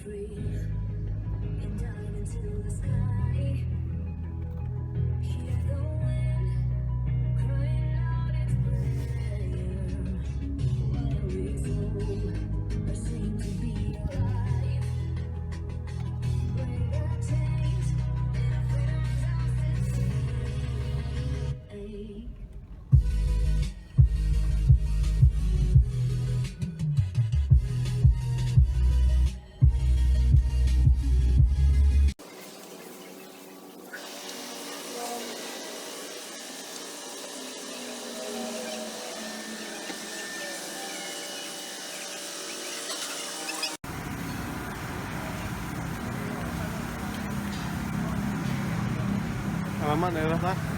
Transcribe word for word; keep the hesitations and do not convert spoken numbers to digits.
And dive into the sky. Hear the wind crying out its prayer. Where is home? Ashamed to be alive. Break the chains and freedom's ours to take. Alamat daerah mana?